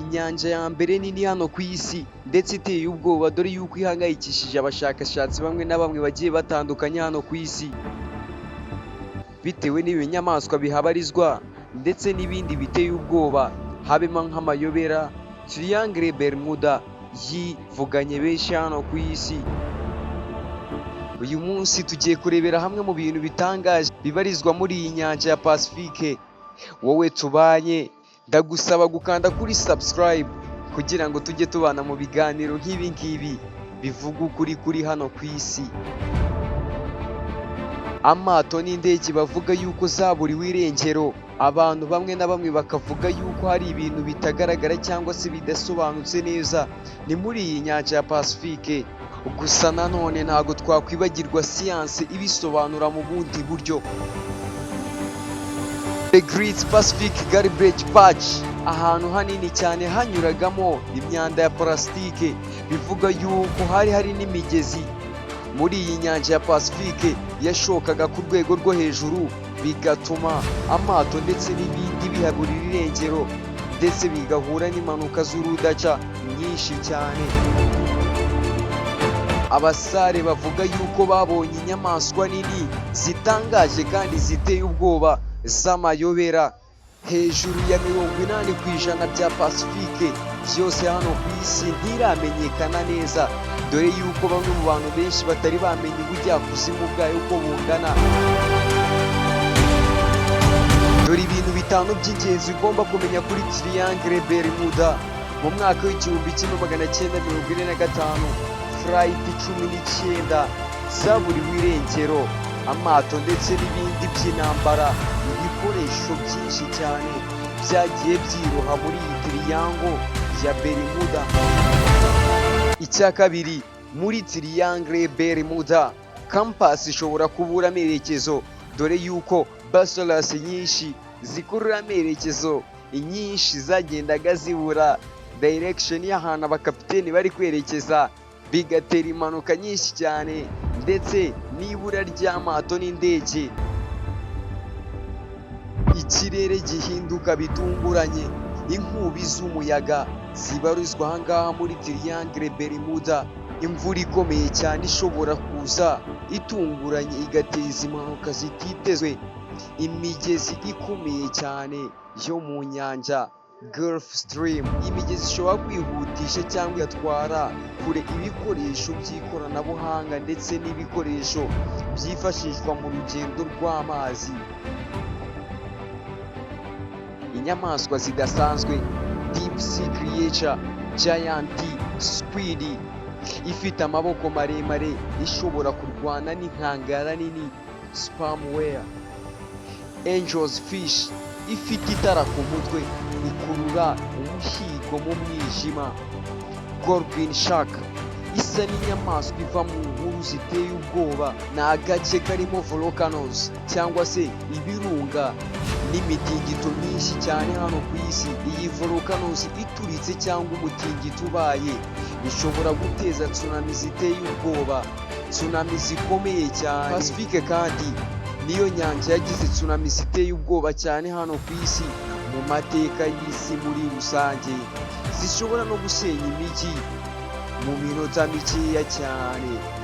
Inyanja ya mbere nini hano ku isi ndetse iteye ubwoba, dore yuko ihangayikishije abashakashatsi bamwe na bamwe bagiye batandukanye hano ku isi, bitewe n'ibinyamaswa bihabarizwa ndetse n'ibindi biteye ubwoba, habemo nk'amayobera. Triangle Bermuda yivuganye benshi hano ku isi. Uyu munsi tugiye kurebera hamwe mu bintu bitangaje bibarizwa muri iyi nyanja ya Pacifique. Wowe tubanye, ndagusaba gukanda kuri subscribe kugira ngo tujye tubana mu biganiro nk'ibi ngibi bivuga ukuri kuri hano ku isi. Amato n'indege bavuga yuko zaburiwe irengero, abantu bamwe na bamwe bakavuga yuko hari ibintu bitagaragara cyangwa se bidasobanutse neza, ni muri iyi nyanja ya Pacifique. Gusa nanone ntabwo twakwibagirwa siyansi ibisobanura mu bundi buryo. The Great Pacific Garbage Patch, ahantu hanini cyane hanyuragamo imyanda ya parasitike, bivuga yuko hari hari n'imigezi muri iyi nyanja ya Pacifique yashokaga ku rwego rwo hejuru, bigatuma amato ndetse n'ibindi bihaburira irengero, ndetse bigahura n'impanuka z'urudaca nyinshi cyane. Abasare bavuga yuko babonye inyamaswa nini zitangaje kandi ziteye ubwoba z'amayobera. Hejuru ya 80% bya Pacifique byose hano ku isi ntiramenyekana neza, dore yuko bamwe mu bantu benshi batari bamenya ubujyakuzimu bwayo uko bungana. Dore ibintu bitanu by'ingenzi ugomba kumenya kuri Triangle Bermuda. Mu mwaka w'1945, flight 19 zaburiwe irengero, amato ndetse n'ibindi by'intambara, ibikoresho byinshi cyane byagiye byiroha muri iyi Triangle ya Bermuda. Icya kabiri, muri Triangle Bermuda compass ishobora kubura amerekezo, dore yuko ballisters nyinshi zikurura amerekezo, inyinshi zagendaga zibura direction y'ahantu abakapiteni bari kwerekeza, bigatera impanuka nyinshi cyane ndetse n'ibura ry'amato n'indege. Ikirere gihinduka bitunguranye, inkubi z'umuyaga zibarizwa ahangaha muri Triangle Bermuda, imvura ikomeye cyane ishobora kuza itunguranye igateza impanuka zititezwe, imigezi ikomeye cyane yo mu nyanja, Gulf Stream. Imigezi ishobora kwihutisha cyangwa igatwara kure ibikoresho by'ikoranabuhanga ndetse n'ibikoresho byifashishwa mu rugendo rw'amazi. Inyamaswa zidasanzwe, deep sea creature, giant squid ifite amaboko maremare ishobora kurwana n'inkangara nini, sperm whale, angel fish ifite itara ku mutwe ikurura umuhigo mu mwijima, goblin shark isa n'inyamaswa iva mu nkuru ziteye ubwoba. Ni agace karimo volcanoes cyangwa se ibirunga n'imitingito myinshi cyane hano ku isi. Iyi volcanoes ituritse cyangwa umutingito ubaye bishobora guteza tsunami ziteye ubwoba, tsunami zikomeye cyane. Pacifique kandi niyo nyanja yagize tsunami ziteye ubwoba cyane hano ku isi mu mateka y'isi muri rusange, zishobora no gusenya imijyi mu minota mikeya cyane.